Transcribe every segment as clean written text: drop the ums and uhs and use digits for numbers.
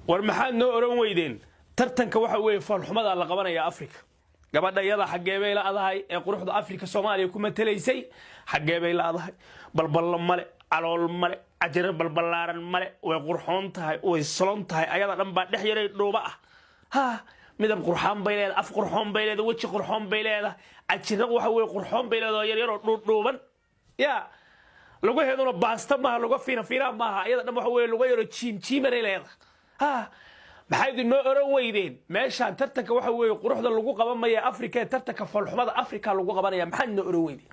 War maxaad noo oran weydeen? Tartanka waxa weeye foolxumadaa la qabanaya Africa. Gabadha iyada xaggee bay la-dahay ee quruxda Afrika Soomaaliya ku matalaysay? Xaggee bay la-dahay? Balballo male, calool male, cajiro balballaaran male, way qurxoon tahay, way solon tahay, ayada dhan baa dhex yaray dhuuba ah. Ha, midab qurxaan bay leedahay, af qurxoon bay leedahay, weji qurxoon bay leedahay, cajiro waxa weye qurxoon bay leedahay oo yaryaroo dhuudhuuban. Ya lugaheeduna baasta maaha, luga fiina fiinaa maaha, ayada dhan waxa weye luga yaroo jiimjiimanay leedahay. Ha, maxayd inoo oran weydeen? Meeshaan tartanka waxa weeye quruxda lagu qabanmaya Afrika ee tartanka foolxumada Afrika lagu qabanaya, maxaad inoo oran weydeen?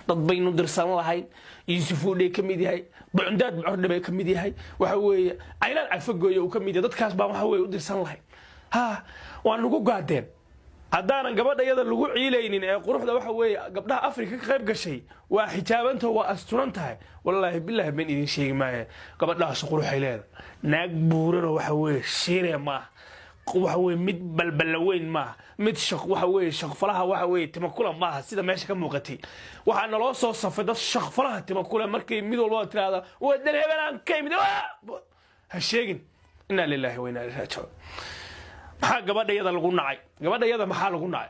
Dad baynu dirsan lahayn. Yuusuf Uudhey ka mid yahay, Bucundaad Bucordhe ka mid yahay, waxa weeye Caylaan Cafagooye uu ka mid yahay. Dadkaas baan waxa weye u dirsan lahayn. Ha, waa nagu gaadeen. Haddaanan gabadha iyada lagu ciilaynin ee quruxda waxa weeye gabdhaha Afrika ka qayb gashay, waa xijaabantaho, waa asturan tahay. Wallaahi bilaahi been idin sheegi maaya, gabadhaas quruxay leeda. Naag buuranoo waxa weeye shiine maaha, waxa weye mid balballa weyn maaha, mid shaq waxa weeye shaqfalaha waxa weeye timakula maaha. Sida meesha ka muuqatay, waxaa naloo soo safay dad shaqfalaha timakula. Markay mid walba tiraahda wadan hebelaan ka imid, ha sheegin. Inaa lilaahi wa inaa ilaihi raajicuun. Maxaa gabadha iyada lagu nacay? Gabadha iyada maxaa lagu nacay?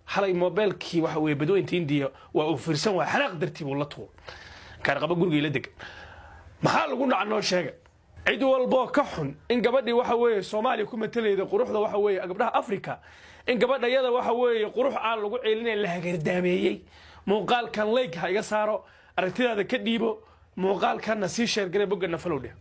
Xalay mobeelkii waxa weye Badweynta Indiya waa uu fiirsan waaya, xanaaq dartii buu la tuur kaarqaba gurigii la degan. Maxaa lagu naca? Noo sheega. Cid walboo ka xun in gabadhii waxa weeye Soomaaliya ku matalayda quruxda waxa weeye gabdhaha Afrika, in gabadha iyada waxa weeye qurux aan lagu ceelinayn la hagardaameeyey, muuqaalkan like ha iga saaro, aragtidaada ka dhiibo, muuqaalkanna sii share garee, boggana follow dheh.